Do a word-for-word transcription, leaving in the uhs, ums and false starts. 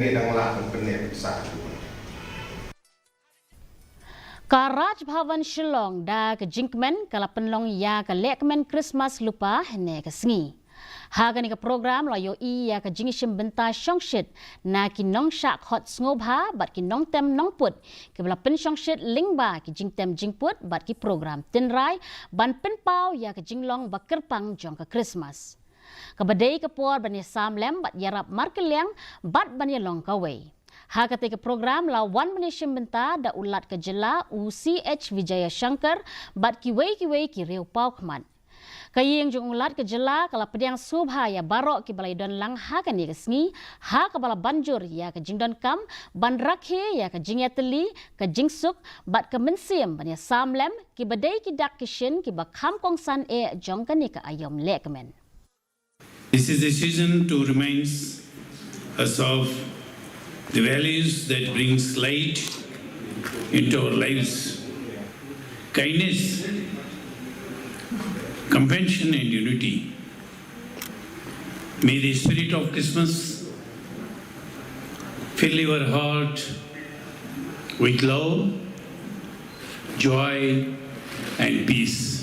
Ngi dang lah ban pynneh pynsah. Ka Raj Bhavan Shillong da ka jingkmen ka la pynlong ïa ka lehkmen Christmas lypa hynne ka sngi. Ha kane ka program la ïohi ïa ka jingshim bynta shongshit na ki nongshah khot sngewbha bad ki nongtem nongput kiba la pynshongshit lyngba ki jingtem jingput bad ki program tynrai ban pynpaw ïa ka jinglong ba kyrpang jong ka Christmas. Kaba dei ka por ban ïasam lem bad ïarap markylliang bad ban ïalong kawei. Ha katei ka program la wan ban ïashim bynta da u Lat ka jylla u C H Vijayashankar bad kiwei kiwei ki riewpawkhmat. Ka ïing jong u Lat ka jylla ka la pdiang sngewbha ïa baroh kiba la ïadon lang ha kane ka sngi, ha kaba la ban jur ïa ka jingdonkam ban rakhe ïa ka jingïatylli, ka jingsuk bad ka mynsiem ban ïasam lem kiba dei ki dak ki shin kiba kham kongsan eh jong kane ka aïom lehkmen. This is a season to remind us of the values that brings light into our lives. Kindness, compassion and unity. May the spirit of Christmas fill your heart with love, joy and peace.